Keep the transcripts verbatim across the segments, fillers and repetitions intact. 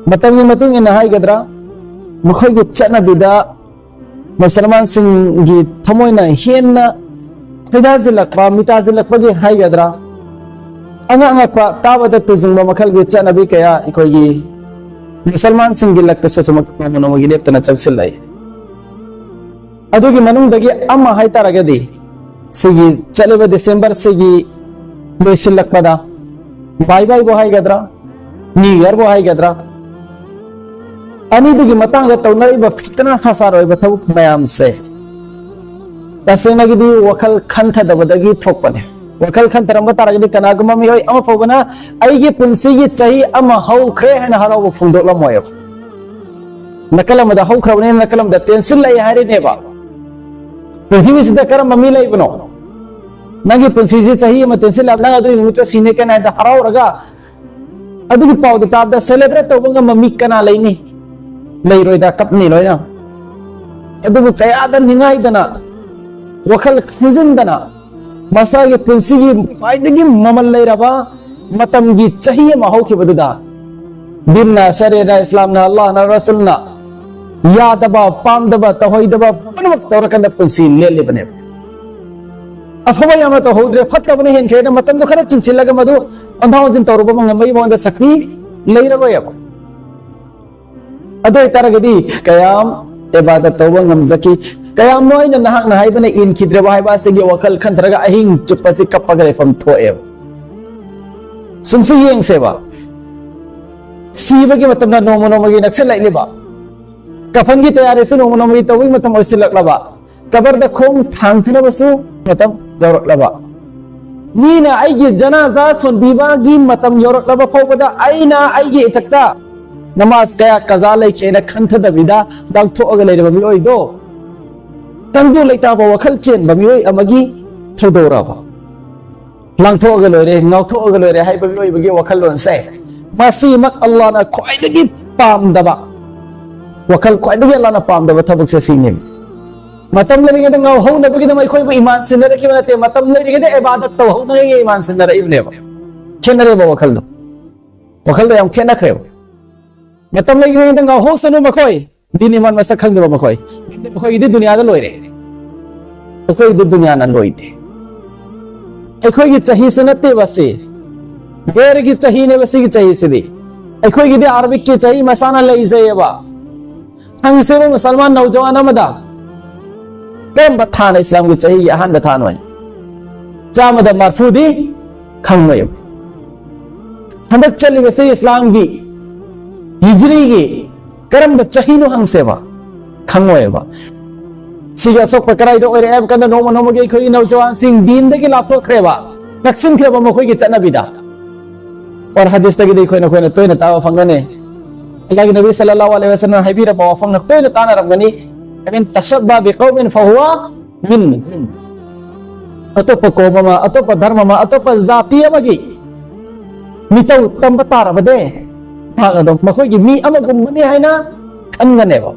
ꯃꯇꯝꯒꯤ ꯃꯇꯨꯡ ꯏꯟꯅ ꯍꯥꯏꯒꯗ꯭ꯔꯥ, ꯃꯈꯣꯏꯒꯤ ꯆꯠꯅꯕꯤꯗ ꯃꯨꯁꯜꯃꯥꯟꯁꯤꯡꯒꯤ ꯊꯃꯣꯏꯅ ꯍꯦꯟꯅ ꯈꯣꯏꯗꯥꯁꯤꯜꯂꯛꯄ, ꯃꯤꯇꯥꯁꯤꯜꯂꯛꯄꯒꯤ ꯍꯥꯏꯒꯗ꯭ꯔꯥ, ꯑꯉꯛ ꯑꯉꯛꯄ, ꯇꯥꯕꯗ ꯇꯨꯖꯨꯡꯕ ꯃꯈꯜꯒꯤ ꯆꯠꯅꯕꯤ ꯀꯌꯥ ꯑꯩꯈꯣꯏꯒꯤ ꯃꯨꯁꯜꯃꯥꯟꯁꯤꯡꯒꯤ ꯂꯛꯇꯁꯨ ꯁꯨꯝ ꯅꯣꯡꯃ ꯅꯣꯡꯃꯒꯤ ꯂꯦꯞꯇꯅ ꯆꯪꯁꯤꯜꯂꯛꯏ꯫ ꯑꯗꯨꯒꯤ ꯃꯅꯨꯡꯗꯒꯤ ꯑꯃ ꯍꯥꯏꯇꯥꯔꯒꯗꯤ, ꯁꯤꯒꯤ ꯆꯠꯂꯤꯕ ꯗꯤꯁꯦꯝꯕꯔꯁꯤꯒꯤ ꯂꯣꯏꯁꯤꯜꯂꯛꯄꯗ, ꯕꯥꯏ ꯕꯥꯏꯕꯨ ꯍꯥꯏꯒꯗ꯭ꯔꯥ, ꯅ꯭ꯌꯨ ꯌꯔꯕꯨ ꯍꯥꯏꯒꯗ꯭ꯔꯥ, ꯑꯅꯤꯗꯨꯒꯤ ꯃꯇꯥꯡꯗ ꯇꯧꯅꯔꯤꯕ ꯐꯤꯇꯅ ꯐꯁꯥꯗ ꯑꯣꯏꯕ ꯊꯕꯛ ꯃꯌꯥꯝꯁꯦ ꯇꯁꯦꯡꯅꯒꯤꯗꯤ ꯋꯥꯈꯜ ꯈꯟꯊꯗꯕꯗꯒꯤ ꯊꯣꯛꯄꯅꯦ꯫ ꯋꯥꯈꯜ ꯈꯟꯊꯔꯝꯕ ꯇꯥꯔꯒꯗꯤ ꯀꯅꯥꯒꯨꯝꯕ ꯃꯤꯑꯣꯏ ꯑꯃ ꯐꯥꯎꯕꯅ ꯑꯩꯒꯤ ꯄꯨꯟꯁꯤꯒꯤ ꯆꯍꯤ ꯑꯃ ꯍꯧꯈ꯭ꯔꯦ ꯍꯥꯏꯅ ꯍꯔꯥꯎꯕ ꯐꯣꯡꯗꯣꯛꯂꯝꯃꯣꯏꯕ꯫ ꯅꯥꯀꯜ ꯑꯃꯗ ꯍꯧꯈ꯭ꯔꯕꯅꯤꯅ ꯅꯥꯀꯜ ꯑꯃꯗ ꯇꯦꯟꯁꯤꯜꯂꯛꯑꯦ ꯍꯥꯏꯔꯤꯅꯦꯕ꯫ ꯄ꯭ꯔꯤꯊꯤꯕꯤꯁꯤꯗ ꯀꯔꯝꯕ ꯃꯤ ꯂꯩꯕꯅꯣ? ꯅꯪꯒꯤ ꯄꯨꯟꯁꯤꯁꯤ ꯆꯍꯤ ꯑꯃ ꯇꯦꯟꯁꯤꯜꯂꯛꯑꯕ, ꯅꯪ ꯑꯗꯨꯒꯤ ꯅꯨꯃꯤꯠꯇꯣ ꯁꯤꯅꯤ ꯀꯅ ꯍꯥꯏꯗ ꯍꯔꯥꯎꯔꯒ ꯑꯗꯨꯒꯤ ꯄꯥꯎꯗꯣ ꯇꯥꯕꯗ ꯁꯦꯂꯦꯕ꯭ꯔꯦꯠ ꯇꯧꯕ ꯉꯝꯕ ꯃꯤ ꯀꯅꯥ ꯂꯩꯅꯤ? ꯂꯩꯔꯣꯏꯗ, ꯀꯞꯅꯤ ꯂꯣꯏꯅ꯫ ꯑꯗꯨꯕꯨ ꯀꯌꯥꯗ ꯅꯤꯡꯉꯥꯏꯗꯅ, ꯋꯥꯈꯜ ꯈꯟꯖꯤꯟꯗꯅ, ꯃꯁꯥꯒꯤ ꯄꯨꯟꯁꯤꯒꯤ ꯈ꯭ꯋꯥꯏꯗꯒꯤ ꯃꯃꯜ ꯂꯩꯔꯕ ꯃꯇꯝꯒꯤ ꯆꯍꯤ ꯑꯃ ꯍꯧꯈꯤꯕꯗꯨꯗ, ꯗꯤꯟꯅ, ꯁꯔꯦꯅ, ꯏꯁꯂꯥꯝꯅ, ꯑꯜꯂꯥꯍꯅ, ꯔꯁꯨꯜꯅ ꯌꯥꯗꯕ, ꯄꯥꯝꯗꯕ, ꯇꯧꯍꯩꯗꯕ ꯄꯨꯝꯅꯃꯛ ꯇꯧꯔꯀꯥꯟꯗ ꯄꯨꯟꯁꯤ ꯂꯦꯜꯂꯤꯕꯅꯦꯕ꯫ ꯑꯐꯕ ꯌꯥꯝꯅ ꯇꯧꯍꯧꯗ꯭ꯔꯦ, ꯐꯠꯇꯕꯅ ꯍꯦꯟꯈ꯭ꯔꯦꯅ ꯃꯇꯝꯗꯣ ꯈꯔ ꯆꯤꯡꯁꯤꯜꯂꯒ ꯃꯗꯨ ꯑꯣꯟꯊꯥ ꯑꯣꯟꯁꯤꯟ ꯇꯧꯔꯨꯕ ꯉꯝꯕꯒꯤ ꯃꯉꯣꯟꯗ ꯁꯛꯇꯤ ꯂꯩꯔꯔꯣꯏꯕ꯫ ꯑꯗꯨ ꯑꯣꯏꯇꯥꯔꯒꯗꯤ ꯀꯌꯥꯝ ꯏꯕꯥꯗꯠ ꯇꯧꯕ ꯉꯝꯖꯈꯤ? ꯀꯌꯥꯝꯅꯣ ꯑꯩꯅ ꯅꯍꯥꯛꯅ ꯍꯥꯏꯕꯅ ꯏꯟꯈꯤꯗ꯭ꯔꯦꯕ ꯍꯥꯏꯕ ꯑꯁꯤꯒꯤ ꯋꯥꯈꯜ ꯈꯟꯊꯔꯒ ꯑꯍꯤꯡ ꯆꯨꯞꯄꯁꯤ ꯀꯞꯄꯒ ꯂꯩꯐꯝ ꯊꯣꯛꯑꯦꯕ꯫ ꯁꯨꯝꯁꯤ ꯌꯦꯡꯁꯦꯕ, ꯁꯤꯕꯒꯤ ꯃꯇꯝꯗ ꯅꯣꯡꯃ ꯅꯣꯡꯃꯒꯤ ꯅꯛꯁꯤꯜꯂꯛꯂꯤꯕ, ꯀꯐꯟꯒꯤ ꯇꯌꯥꯔꯤꯁꯨ ꯅꯣꯡꯃ ꯅꯣꯡꯃꯒꯤ ꯇꯧꯕꯒꯤ ꯃꯇꯝ ꯑꯣꯏꯁꯤꯜꯂꯛꯂꯕ, ꯀꯕꯔꯗ ꯈꯣꯡ ꯊꯥꯡꯊꯅꯕꯁꯨ ꯃꯇꯝ ꯌꯧꯔꯛꯂꯕ, ꯃꯤꯅ ꯑꯩꯒꯤ ꯖꯅꯥꯖꯥ ꯁꯣꯟꯕꯤꯕꯒꯤ ꯃꯇꯝ ꯌꯧꯔꯛꯂꯕ ꯐꯥꯎꯕꯗ ꯑꯩꯅ ꯑꯩꯒꯤ ꯏꯊꯛꯇ ꯅꯃꯥꯖ ꯀꯌꯥ ꯀꯖꯥ ꯂꯩꯈꯤꯅ ꯈꯟꯊꯗꯕꯤꯗ ꯂꯥꯡꯊꯣꯛꯑꯒ ꯂꯩꯔꯕ ꯃꯤꯑꯣꯏꯗꯣ, ꯇꯪꯗꯨ ꯂꯩꯇꯥꯕ ꯋꯥꯈꯜ ꯆꯦꯟꯕ ꯃꯤꯑꯣꯏ ꯑꯃꯒꯤ ꯊꯧꯗꯧꯔꯕ? ꯂꯥꯡꯊꯣꯛꯑꯒ ꯂꯣꯏꯔꯦ, ꯉꯥꯎꯊꯣꯛꯑꯒ ꯂꯣꯏꯔꯦ ꯍꯥꯏꯕ ꯃꯤꯑꯣꯏꯕꯒꯤ ꯋꯥꯈꯜꯂꯣꯟꯁꯦ, ꯃꯁꯤꯃꯛ ꯑꯜꯂꯥꯍꯅ ꯈ꯭ꯋꯥꯏꯗꯒꯤ ꯄꯥꯝꯗꯕ ꯋꯥꯈꯜ, ꯈ꯭ꯋꯥꯏꯗꯒꯤ ꯑꯜꯂꯥꯍꯅ ꯄꯥꯝꯗꯕ ꯊꯕꯛꯁꯦ ꯁꯤꯅꯤ꯫ ꯃꯇꯝ ꯂꯩꯔꯤꯉꯩꯗ ꯉꯥꯎꯍꯧꯅꯕꯒꯤꯗꯃꯛ ꯑꯩꯈꯣꯏꯕꯨ ꯏꯃꯥꯟ ꯁꯤꯟꯅꯔꯛꯈꯤꯕ ꯅꯠꯇꯦ, ꯃꯇꯝ ꯂꯩꯔꯤꯉꯩꯗ ꯏꯕꯥꯗꯠ ꯇꯧꯍꯧꯅꯉꯥꯏꯒꯤ ꯏꯃꯥꯟ ꯁꯤꯟꯅꯔꯛꯏꯕꯅꯦꯕ꯫ ꯈꯦꯠꯅꯔꯦꯕ ꯋꯥꯈꯜꯗꯣ꯫ ꯋꯥꯈꯜꯗꯣ ꯌꯥꯝ ꯈꯦꯠꯅꯈ꯭ꯔꯦꯕ꯫ ꯃꯇꯝ ꯂꯩꯔꯤꯉꯩꯗ ꯉꯥꯎꯍꯧꯁꯅꯨ ꯃꯈꯣꯏ꯫ ꯗꯤꯟ ꯏꯃꯥꯟ ꯃꯁꯛ ꯈꯪꯗꯕ ꯃꯈꯣꯏ꯫ ꯃꯈꯣꯏꯒꯤꯗꯤ ꯗꯨꯅꯤꯌꯥꯗ ꯂꯣꯏꯔꯦ꯫ ꯑꯩꯈꯣꯏꯒꯤꯗꯤ ꯗꯨꯅꯤꯌꯥꯅ ꯂꯣꯏꯗꯦ꯫ ꯑꯩꯈꯣꯏꯒꯤ ꯆꯍꯤꯁꯨ ꯅꯠꯇꯦꯕ ꯁꯤ꯫ ꯒꯦꯔꯒꯤ ꯆꯍꯤꯅꯦꯕ ꯁꯤꯒꯤ ꯆꯍꯤꯁꯤꯗꯤ꯫ ꯑꯩꯈꯣꯏꯒꯤꯗꯤ ꯑꯥꯔꯕꯤꯛꯀꯤ ꯆꯍꯤ ꯃꯁꯥꯅ ꯂꯩꯖꯩꯌꯦꯕ꯫ ꯍꯪꯁꯦꯕ ꯃꯨꯁꯜꯃꯥꯟ ꯅꯧꯖꯋꯥꯟ ꯑꯃꯗ꯫ ꯀꯔꯝꯕ ꯊꯥꯅ ꯏꯁꯂꯥꯝꯒꯤ ꯆꯍꯤꯒꯤ ꯑꯍꯥꯟꯕ ꯊꯥꯅꯣ ꯍꯥꯏ? ꯆꯥꯝꯃꯗ ꯃꯔꯐꯨꯗꯤ ꯈꯪꯉꯣꯏꯕ꯫ ꯍꯟꯗꯛ ꯆꯠꯂꯤꯕꯁꯤ ꯏꯁꯂꯥꯝꯒꯤ ꯍꯤꯖ꯭ꯔꯤꯒꯤ ꯀꯔꯝꯕ ꯆꯍꯤꯅꯣ ꯍꯪꯁꯦꯕ, ꯈꯪꯉꯣꯏꯕ꯫ ꯁꯤꯒꯤ ꯑꯁꯣꯛꯄ ꯀꯗꯥꯏꯗ ꯑꯣꯏꯔꯦ ꯍꯥꯏꯕ ꯀꯥꯟꯗ ꯅꯣꯡꯃ ꯅꯣꯡꯃꯒꯤ ꯑꯩꯈꯣꯏꯒꯤ ꯅꯧꯖꯋꯥꯟꯁꯤꯡ ꯗꯤꯟꯗꯒꯤ ꯂꯥꯞꯊꯣꯛꯈ꯭ꯔꯦꯕ, ꯅꯛꯁꯤꯟꯈ꯭ꯔꯦꯕ ꯃꯈꯣꯏꯒꯤ ꯆꯠꯅꯕꯤꯗ꯫ ꯑꯣꯔ ꯍꯗꯤꯁꯇꯒꯤꯗꯤ ꯑꯩꯈꯣꯏꯅ, ꯑꯩꯈꯣꯏꯅ ꯇꯣꯏꯅ ꯇꯥꯕ ꯐꯪꯒꯅꯤ꯫ ꯑꯜꯂꯥꯍꯒꯤ ꯅꯕꯤ ꯁꯜꯂꯜꯂꯥꯍꯨ ꯑꯂꯩꯍꯤ ꯋꯁꯜꯂꯝꯅ ꯍꯥꯏꯕꯤꯔꯕ ꯋꯥꯐꯝꯅ ꯇꯣꯏꯅ ꯇꯥꯅꯔꯝꯒꯅꯤ, "ꯃꯟ ꯇꯁꯕꯕ ꯕꯤꯀꯧꯃꯤꯟ ꯐꯍꯨꯋ ꯃꯤꯟ"꯫ ꯑꯇꯣꯞꯄ ꯀꯣꯝ ꯑꯃ, ꯑꯇꯣꯞꯄ ꯙꯔꯃ ꯑꯃ, ꯑꯇꯣꯞꯄ ꯖꯥꯇꯤ ꯑꯃꯒꯤ ꯃꯤꯇꯧ ꯇꯝꯕ ꯇꯥꯔꯕꯗꯤ ꯃꯍꯥꯛ ꯑꯗꯨꯝ ꯃꯈꯣꯏꯒꯤ ꯃꯤ ꯑꯃꯒꯨꯝꯕꯅꯤ ꯍꯥꯏꯅ ꯈꯟꯒꯅꯦꯕ꯫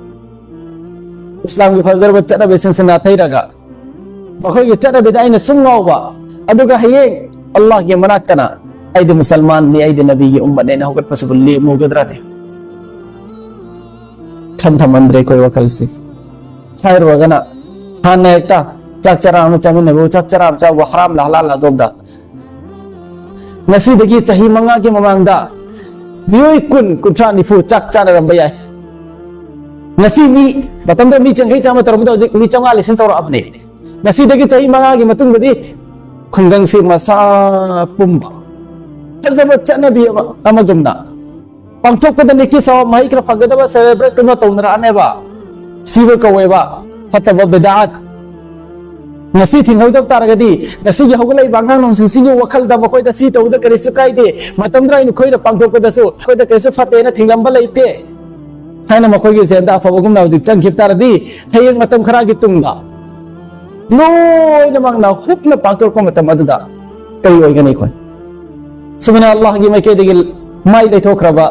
ꯏꯁꯂꯥꯝꯒꯤ ꯐꯖꯔꯕ ꯆꯠꯅꯕꯤꯁꯤꯡꯁꯤ ꯅꯥꯊꯩꯔꯒ ꯃꯈꯣꯏꯒꯤ ꯆꯠꯅꯕꯤꯗ ꯑꯩꯅ ꯁꯨꯝ ꯉꯥꯎꯕ, ꯑꯗꯨꯒ ꯍꯌꯦꯡ ꯑꯜꯂꯥꯍꯒꯤ ꯃꯅꯥꯛꯇꯅ "ꯑꯩꯗꯤ ꯃꯨꯁꯜꯃꯥꯟꯅꯤ, ꯑꯩꯗꯤ ꯅꯕꯤꯒꯤ ꯎꯝꯃꯠꯅꯦꯅ" ꯍꯧꯒꯠꯄꯁꯤꯕꯨ ꯂꯦꯝꯃꯨꯒꯗ꯭ꯔꯅꯦ? ꯈꯟꯊꯃꯟꯗ꯭ꯔꯦ ꯑꯩꯈꯣꯏ ꯋꯥꯈꯜꯁꯤ꯫ ꯍꯥꯏꯔꯨꯔꯒꯅ ꯍꯥꯟꯅ ꯍꯦꯛꯇ ꯆꯥꯛ ꯆꯔꯥ ꯑꯃ ꯆꯥꯃꯤꯟꯅꯕ, ꯆꯥꯛ ꯆꯔꯥ ꯑꯃ ꯆꯥꯕ ꯍꯔꯥꯝꯂ ꯍꯂꯥꯜꯂ ꯑꯗꯣꯝꯗ꯫ ꯉꯁꯤꯗꯒꯤ ꯆꯍꯤ ꯃꯉꯥꯒꯤ ꯃꯃꯥꯡꯗ ꯃꯤꯑꯣꯏ ꯀꯨꯟ, ꯀꯨꯟꯊ꯭ꯔꯥ, ꯅꯤꯐꯨ ꯆꯥꯛ ꯆꯥꯅꯔꯝꯕ ꯌꯥꯏ꯫ ꯉꯁꯤ ꯃꯤ, ꯃꯇꯝꯗ ꯃꯤ ꯆꯪꯈꯩ ꯆꯥꯝꯃ ꯇꯧꯔꯝꯕꯗ ꯍꯧꯖꯤꯛ ꯃꯤ ꯆꯥꯝꯃꯉꯥ ꯂꯤꯁꯤꯡ ꯇꯧꯔꯛꯑꯕꯅꯦ꯫ ꯉꯁꯤꯗꯒꯤ ꯆꯍꯤ ꯃꯉꯥꯒꯤ ꯃꯇꯨꯡꯗꯗꯤ ꯈꯨꯡꯒꯪꯁꯤ ꯃꯁꯥ ꯄꯨꯝꯕ ꯐꯖꯕ ꯆꯠꯅꯕꯤ ꯑꯃ, ꯑꯃꯒꯨꯝꯅ ꯄꯥꯡꯊꯣꯛꯄꯗ ꯅꯤꯀꯤ ꯁꯋꯥꯕ ꯃꯍꯩ ꯈꯔ ꯐꯪꯒꯗꯕ ꯁꯦꯂꯦꯕ꯭ꯔꯦꯠ ꯀꯩꯅꯣ ꯇꯧꯅꯔꯛꯑꯅꯦꯕ꯫ ꯁꯤꯕ ꯀꯧꯋꯦꯕ, ꯐꯠꯇꯕ ꯕꯤꯗꯥꯠ꯫ ꯉꯁꯤ ꯊꯤꯡꯍꯧꯗꯕ ꯇꯥꯔꯒꯗꯤ ꯉꯁꯤꯒꯤ ꯍꯧꯒꯠꯂꯛꯏꯕ ꯑꯉꯥꯡꯁꯤꯡꯁꯤꯒꯤ ꯋꯥꯈꯜꯗ ꯃꯈꯣꯏꯗ ꯁꯤ ꯇꯧꯕꯗ ꯀꯔꯤꯁꯨ ꯀꯥꯏꯗꯦ, ꯃꯇꯝꯗꯨꯗ ꯑꯩꯈꯣꯏꯅ ꯄꯥꯡꯊꯣꯛꯄꯗꯁꯨ ꯑꯩꯈꯣꯏꯗ ꯀꯔꯤꯁꯨ ꯐꯠꯇꯦꯅ ꯊꯤꯡꯂꯝꯕ ꯂꯩꯇꯦ ꯍꯥꯏꯅ ꯃꯈꯣꯏꯒꯤ ꯖꯦꯟꯗ ꯑꯐꯕꯒꯨꯝꯅ ꯍꯧꯖꯤꯛ ꯆꯪꯈꯤꯕ ꯇꯥꯔꯗꯤ, ꯍꯌꯦꯡ ꯃꯇꯝ ꯈꯔꯒꯤ ꯇꯨꯡꯗ ꯂꯣꯏꯅꯃꯛꯅ ꯍꯨꯞꯅ ꯄꯥꯡꯊꯣꯔꯛꯄ ꯃꯇꯝ ꯑꯗꯨꯗ ꯀꯔꯤ ꯑꯣꯏꯒꯅꯤ ꯑꯩꯈꯣꯏ? ꯁꯨꯃꯥꯏꯅ ꯑꯜꯂꯥꯍꯒꯤ ꯃꯥꯏꯀꯩꯗꯒꯤ ꯃꯥꯏ ꯂꯩꯊꯣꯛꯈ꯭ꯔꯕ,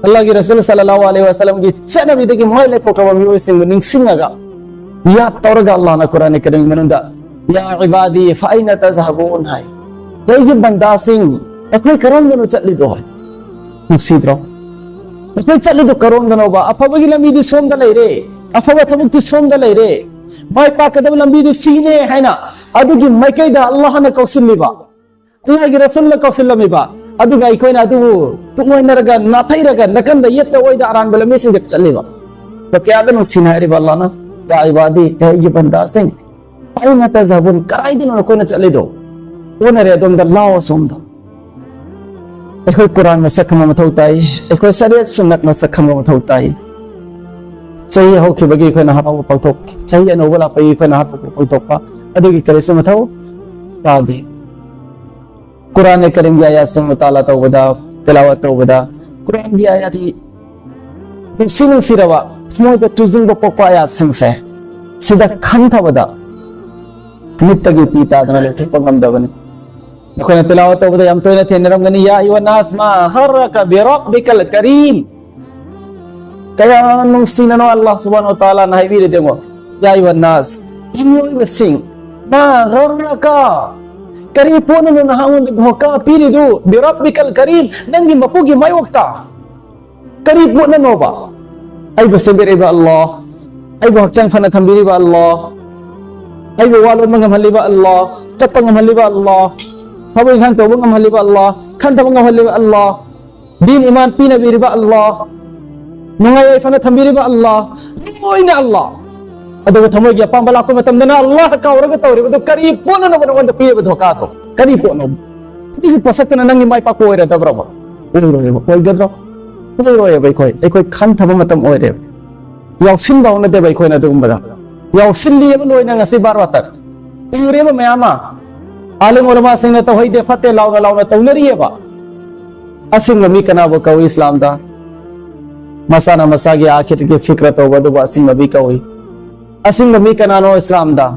ꯑꯜꯂꯥꯍꯒꯤ ꯔꯁꯨꯜ ꯁꯜꯂꯜꯂꯥꯍꯨ ꯑꯂꯩꯍꯤ ꯋꯥꯁꯜꯂꯝꯒꯤ ꯆꯠꯅꯕꯤꯗꯒꯤ ꯃꯥꯏ ꯂꯩꯊꯣꯛꯈ꯭ꯔꯕ ꯃꯤꯑꯣꯏꯁꯤꯡꯕꯨ ꯅꯤꯡꯁꯤꯡꯉꯒ, ꯌꯥꯗ ꯇꯧꯔꯒ ꯑꯜꯂꯥꯍꯅ ꯀꯨꯔꯥꯟ ꯀꯔꯤꯝ ꯃꯅꯨꯡꯗ "ꯌꯥ ꯏꯕꯥꯗꯤ ꯐꯑꯩꯅ ꯇꯖꯍꯕꯨꯟ" ꯍꯥꯏ꯫ "ꯑꯩꯒꯤ ꯕꯟꯗꯥꯁꯤꯡ, ꯑꯩꯈꯣꯏ ꯀꯔꯣꯝꯗꯅꯣ ꯆꯠꯂꯤꯗꯣ?" ꯍꯥꯏ꯫ ꯅꯨꯡꯁꯤꯗ꯭ꯔꯣ? "ꯑꯩꯈꯣꯏ ꯆꯠꯂꯤꯗꯣ ꯀꯔꯣꯝꯗꯅꯣꯕ? ꯑꯐꯕꯒꯤ ꯂꯝꯕꯤꯗꯤ ꯁꯣꯝꯗ ꯂꯩꯔꯦ, ꯑꯐꯕ ꯊꯕꯛꯇꯤ ꯁꯣꯝꯗ ꯂꯩꯔꯦ, ꯃꯥꯏ ꯄꯥꯛꯀꯗꯕ ꯂꯝꯕꯤꯗꯨ ꯁꯤꯅꯦ" ꯍꯥꯏꯅ ꯑꯗꯨꯒꯤ ꯃꯥꯏꯀꯩꯗ ꯑꯜꯂꯥꯍꯅ ꯀꯧꯁꯤꯜꯂꯤꯕ, ꯑꯜꯂꯥꯍꯒꯤ ꯔꯁꯨꯜꯅ ꯀꯧꯁꯤꯜꯂꯝꯃꯤꯕ, ꯑꯗꯨꯒ ꯑꯩꯈꯣꯏꯅ ꯑꯗꯨꯕꯨ ꯇꯨꯡꯑꯣꯏꯅꯔꯒ, ꯅꯥꯊꯩꯔꯒ, ꯅꯥꯀꯟꯗ ꯌꯦꯠꯇ ꯑꯣꯏꯗ ꯑꯔꯥꯟꯕ ꯂꯝꯕꯤꯁꯤꯡꯗ ꯆꯠꯂꯤꯕ꯫ ꯑꯗꯣ ꯀꯌꯥꯗ ꯅꯨꯡꯁꯤꯅ ꯍꯥꯏꯔꯤꯕ ꯑꯜꯂꯥꯍꯅ, "ꯌꯥ ꯏꯕꯥꯗꯤ, ꯑꯩꯒꯤ ꯕꯟꯗꯥꯁꯤꯡ, ꯐꯑꯩꯅ ꯇꯖꯍꯕꯨꯟ, ꯀꯗꯥꯏꯗꯅꯣ ꯅꯈꯣꯏꯅ ꯆꯠꯂꯤꯗꯣ? ꯑꯣꯟꯅꯔꯦ ꯑꯗꯣꯝꯗ, ꯂꯥꯛꯑꯣ ꯑꯁꯣꯝꯗ"꯫ ꯑꯩꯈꯣꯏ ꯀꯨꯔꯥꯟ ꯃꯁꯛ ꯈꯪꯕ ꯃꯊꯧ ꯇꯥꯏ꯫ ꯑꯩꯈꯣꯏ ꯁꯔꯤꯌꯠ ꯁꯨꯟꯅꯠ ꯃꯁꯛ ꯈꯪꯕ ꯃꯊꯧ ꯇꯥꯏ꯫ ꯆꯍꯤ ꯍꯧꯈꯤꯕꯒꯤ ꯑꯩꯈꯣꯏꯅ ꯍꯔꯥꯎꯕ ꯄꯥꯡꯊꯣꯛ, ꯆꯍꯤ ꯑꯅꯧꯕ ꯂꯥꯛꯄꯒꯤ ꯑꯩꯈꯣꯏꯅ ꯍꯔꯥꯎꯕ ꯄꯥꯡꯊꯣꯛꯄ, ꯑꯗꯨꯒꯤ ꯀꯔꯤꯁꯨ ꯃꯊꯧ ꯇꯥꯗꯦ꯫ ꯀꯨꯔꯥꯟ ꯀꯔꯤꯝꯒꯤ ꯑꯥꯌꯥꯠꯁꯤꯡ ꯃꯨꯇꯥꯂꯥ ꯇꯧꯕꯗ, ꯇꯤꯂꯥꯋꯠ ꯇꯧꯕꯗ, ꯀꯨꯔꯥꯟꯒꯤ ꯑꯥꯌꯥꯠꯀꯤ ꯅꯨꯡꯁꯤ ꯅꯨꯡꯁꯤꯔꯕ, ꯊꯃꯣꯏꯗ ꯇꯨꯖꯨꯡꯕ ꯄꯣꯛꯄ ꯑꯥꯌꯥꯠꯁꯤꯡꯁꯦ ꯁꯤꯗ ꯈꯟꯊꯕꯗ ꯃꯤꯠꯇꯒꯤ ꯄꯤ ꯇꯥꯗꯅ ꯂꯩꯊꯣꯛꯄ ꯉꯝꯗꯕꯅꯤ꯫ ꯑꯩꯈꯣꯏꯅ ꯇꯤꯂꯥꯋꯠ ꯇꯧꯕꯗ ꯌꯥꯝ ꯇꯣꯏꯅ ꯊꯦꯡꯅꯔꯝꯒꯅꯤ, "ꯌꯥ ꯑꯌꯨꯍ ꯅꯥꯁ ꯃꯥ ꯒꯔꯔꯀ ꯕꯤꯔꯕꯤꯀꯜ ꯀꯔꯤꯝ"꯫ ꯀꯌꯥ ꯅꯨꯡꯁꯤꯅꯅꯣ ꯑꯜꯂꯥꯍ ꯁꯨꯕꯍꯥꯅꯍꯨ ꯋ ꯇꯥꯂꯥꯅ ꯍꯥꯏꯕꯤꯔꯤꯗꯤ ꯌꯦꯡꯉꯣ, "ꯌꯥ ꯑꯌꯨꯍ ꯅꯥꯁ, ꯏꯃꯤꯑꯣꯏꯕꯁꯤꯡ, ꯃꯥ ꯒꯔꯔꯀ, ꯀꯔꯤ ꯄꯣꯠꯅꯅꯣ ꯅꯍꯥꯛꯉꯣꯟꯗ ꯙꯣꯀꯥ ꯄꯤꯔꯤꯗꯨ? ꯕꯤꯔꯕꯤꯀꯜ ꯀꯔꯤꯝ, ꯅꯪꯒꯤ ꯃꯄꯨꯒꯤ ꯃꯥꯌꯣꯛꯇ ꯀꯔꯤ ꯄꯣꯠꯅꯅꯣꯕ? ꯑꯩꯕꯨ ꯁꯦꯝꯕꯤꯔꯛꯏꯕ ꯑꯜꯂꯥꯍ, ꯑꯩꯕꯨ ꯍꯛꯆꯥꯡ ꯐꯅ ꯊꯝꯕꯤꯔꯤꯕ ꯑꯜꯂꯥꯍ, ꯑꯩꯕꯨ ꯋꯥ ꯂꯣꯟꯕ ꯉꯝꯍꯜꯂꯤꯕ ꯑꯜꯂꯥꯍ, ꯆꯠꯄ ꯉꯝꯍꯜꯂꯤꯕ ꯑꯜꯂꯥꯍ, ꯊꯕꯛ ꯏꯪꯈꯥꯡ ꯇꯧꯕ ꯉꯝꯍꯜꯂꯤꯕ ꯑꯜꯂꯥꯍ, ꯈꯟꯊꯕ ꯉꯝꯍꯜꯂꯤꯕ ꯑꯜꯂꯥꯍ, ꯗꯤꯟ ꯏꯃꯥꯟ ꯄꯤꯅꯕꯤꯔꯤꯕ ꯑꯜꯂꯥꯍ, ꯅꯨꯡꯉꯥꯏ ꯌꯥꯏꯐꯅ ꯊꯝꯕꯤꯔꯤꯕ ꯑꯜꯂꯥꯍ, ꯂꯣꯏꯅ ꯑꯜꯂꯥꯍ꯫ ꯑꯗꯨꯒ ꯊꯃꯣꯏꯒꯤ ꯑꯄꯥꯝꯕ ꯂꯥꯛꯄ ꯃꯇꯝꯗꯅ ꯑꯜꯂꯥꯍ ꯀꯥꯎꯔꯒ ꯇꯧꯔꯤꯕꯗꯨ ꯀꯔꯤ ꯄꯣꯠꯅꯅꯣꯕ ꯅꯉꯣꯟꯗ ꯄꯤꯔꯤꯕ ꯙꯣꯀꯥꯗꯣ? ꯀꯔꯤ ꯄꯣꯠꯅꯣ? ꯑꯗꯨꯒꯤ ꯄꯣꯠꯁꯛꯇꯨꯅ ꯅꯪꯒꯤ ꯃꯥꯏ ꯄꯥꯛꯄ ꯑꯣꯏꯔꯗꯕ꯭ꯔꯕ? ꯑꯣꯏꯔꯣꯏꯕ꯫ ꯑꯣꯏꯒꯗ꯭ꯔꯣ? ꯑꯣꯏꯔꯣꯏꯕ꯫ ꯑꯩꯈꯣꯏ, ꯑꯩꯈꯣꯏ ꯈꯟꯊꯕ ꯃꯇꯝ ꯑꯣꯏꯔꯦꯕ꯫ ꯌꯥꯎꯁꯤꯟꯕ ꯍꯧꯅꯗꯦꯕ ꯑꯩꯈꯣꯏꯅ ꯑꯗꯨꯒꯨꯝꯕꯗ꯫ ꯌꯥꯎꯁꯤꯜꯂꯤꯑꯕ ꯂꯣꯏꯅ ꯉꯁꯤ ꯕꯥꯔ ꯋꯥꯇꯛ꯫ ꯎꯔꯦꯕ ꯃꯌꯥꯝ ꯑꯃ꯫ ꯑꯥꯂꯤꯝ ꯎꯂꯃꯥꯁꯤꯡꯅ ꯇꯧꯍꯩꯗꯦ ꯐꯠꯇꯦ ꯂꯥꯎꯅ ꯂꯥꯎꯅ ꯇꯧꯅꯔꯤꯑꯕ꯫ ꯑꯁꯤꯡꯕ ꯃꯤ ꯀꯅꯥꯕꯨ ꯀꯧꯏ ꯏꯁꯂꯥꯝꯗ? ꯃꯁꯥꯅ ꯃꯁꯥꯒꯤ ꯑꯥꯈꯤꯔꯒꯤ ꯐꯤꯀ꯭ꯔ ꯇꯧꯕ ꯑꯗꯨꯕꯨ ꯑꯁꯤꯡꯕ ꯃꯤ ꯀꯧꯏ꯫ ꯑꯁꯤꯡꯕ ꯃꯤ ꯀꯅꯥꯅꯣ ꯏꯁꯂꯥꯝꯗ?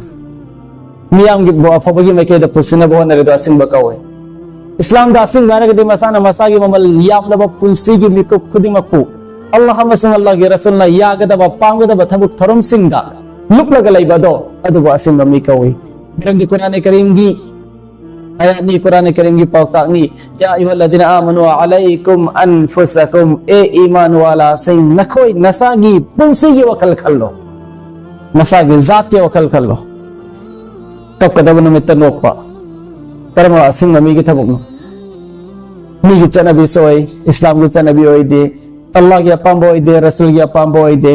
ꯃꯤꯌꯥꯝꯒꯤ ꯑꯐꯕꯒꯤ ꯃꯥꯏꯀꯩꯗ ꯄꯨꯁꯤꯟꯅꯕ ꯍꯣꯠꯅꯔꯤꯗꯣ ꯑꯁꯤꯡꯕ ꯀꯧꯏ꯫ ꯏꯁꯂꯥꯝꯗ ꯑꯁꯤꯡꯕ ꯍꯥꯏꯔꯒꯗꯤ ꯃꯁꯥꯅ ꯃꯁꯥꯒꯤ ꯃꯃꯜ ꯌꯥꯝꯂꯕ ꯄꯨꯟꯁꯤꯒꯤ ꯃꯤꯀꯨꯞ ꯈꯨꯗꯤꯡꯃꯛꯄꯨ ꯑꯜꯂꯥꯍ ꯑꯃꯁꯨꯡ ꯑꯜꯂꯥꯍꯒꯤ ꯔꯁꯨꯜꯅ ꯌꯥꯒꯗꯕ, ꯄꯥꯝꯒꯗꯕ ꯊꯕꯛ ꯊꯧꯔꯝꯁꯤꯡꯗ ꯂꯨꯞꯂꯒ ꯂꯩꯕ ꯑꯗꯣ, ꯑꯗꯨꯕꯨ ꯑꯁꯤꯡꯕ ꯃꯤ ꯀꯧꯏ꯫ ꯃꯔꯝꯗꯤ ꯀꯨꯔꯥꯟ ꯀꯔꯤꯝꯒꯤ ꯑꯌꯥꯠꯅꯤ, ꯀꯨꯔꯥꯟ ꯀꯔꯤꯝꯒꯤ ꯄꯥꯎꯇꯥꯛꯅꯤ꯫ "ꯌꯥ ꯑꯌꯨꯍꯜꯂꯗꯤꯅ ꯑꯥꯃꯅꯨ ꯑꯂꯩꯀꯨꯝ ꯑꯟꯐꯨꯁꯥꯀꯨꯝ", ꯑꯦ ꯏꯃꯥꯟ ꯋꯥꯂꯥꯁꯤꯡ, ꯅꯈꯣꯏ ꯅꯁꯥꯒꯤ ꯄꯨꯟꯁꯤꯒꯤ ꯋꯥꯈꯜ ꯈꯜꯂꯣ, ꯅꯁꯥꯒꯤ ꯖꯥꯠꯀꯤ ꯋꯥꯈꯜ ꯈꯜꯂꯣ꯫ ꯀꯞꯀꯗꯕ ꯅꯨꯃꯤꯠꯇ ꯅꯣꯛꯄ ꯀꯔꯝꯕ ꯑꯁꯤꯡꯕ ꯃꯤꯒꯤ ꯊꯕꯛꯅꯣ? ꯃꯤꯒꯤ ꯆꯠꯅꯕꯤꯁꯨ ꯑꯣꯏ, ꯏꯁꯂꯥꯝꯒꯤ ꯆꯠꯅꯕꯤ ꯑꯣꯏꯗꯦ, ꯑꯜꯂꯥꯍꯒꯤ ꯑꯄꯥꯝꯕ ꯑꯣꯏꯗꯦ, ꯔꯁꯨꯜꯒꯤ ꯑꯄꯥꯝꯕ ꯑꯣꯏꯗꯦ꯫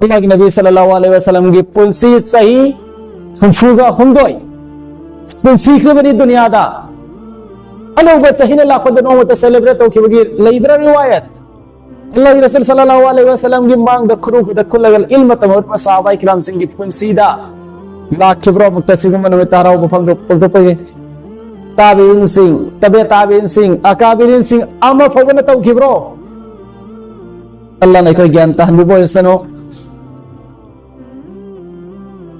ꯑꯜꯂꯥꯍꯒꯤ ꯅꯕꯤ ꯁꯜꯂꯜꯂꯥꯍꯨ ꯑꯂꯩꯍꯤ ꯋꯥꯁꯜꯂꯝꯒꯤ ꯄꯨꯟꯁꯤ ꯆꯍꯤ ꯍꯨꯝꯐꯨꯒ ꯍꯨꯝꯗꯣꯏ ꯄꯨꯟꯁꯤꯈ꯭ꯔꯕꯅꯤ ꯗꯨꯅꯤꯌꯥꯗ꯫ ꯑꯅꯧꯕ ꯆꯍꯤꯅ ꯂꯥꯛꯄꯗ ꯅꯣꯡꯃꯇ celebrate ꯇꯧꯈꯤꯕꯒꯤ ꯂꯩꯕ꯭ꯔꯥ ꯔꯤꯋꯥꯌꯠ? ꯑꯜꯂꯥꯍꯒꯤ ꯔꯁꯨꯜ ꯁꯜꯂꯜꯂꯥꯍꯨ ꯑꯂꯩꯍꯤ ꯋꯥꯁꯜꯂꯝꯒꯤ ꯃꯥꯡꯗ ꯈꯨꯔꯨ ꯈꯨꯗ ꯈꯨꯜꯂꯒ ꯏꯜꯃ ꯇꯝꯍꯧꯔꯤꯕ ꯁꯍꯥꯕꯥꯏ ꯀꯤꯔꯥꯝꯁꯤꯡꯒꯤ ꯄꯨꯟꯁꯤꯗ ꯂꯥꯛꯈꯤꯕ꯭ꯔꯣ ꯑꯃꯨꯛꯇ ꯁꯤꯒꯨꯝꯕ ꯅꯨꯃꯤꯠꯇ ꯍꯔꯥꯎꯕ ꯐꯣꯡꯗꯣꯛ-, ꯐꯣꯡꯗꯣꯛꯄꯒꯤ? ꯇꯥꯕꯤꯟꯁꯤꯡ, ꯇꯕꯦ ꯇꯥꯕꯤꯟꯁꯤꯡ, ꯑꯀꯥꯕꯤꯔꯤꯟꯁꯤꯡ ꯑꯃ ꯐꯥꯎꯕꯅ ꯇꯧꯈꯤꯕ꯭ꯔꯣ? ꯑꯜꯂꯥꯍꯅ ꯑꯩꯈꯣꯏ ꯒ꯭ꯌꯥꯟ ꯇꯥꯍꯟꯕꯤꯕ ꯑꯣꯏꯁꯅꯨ꯫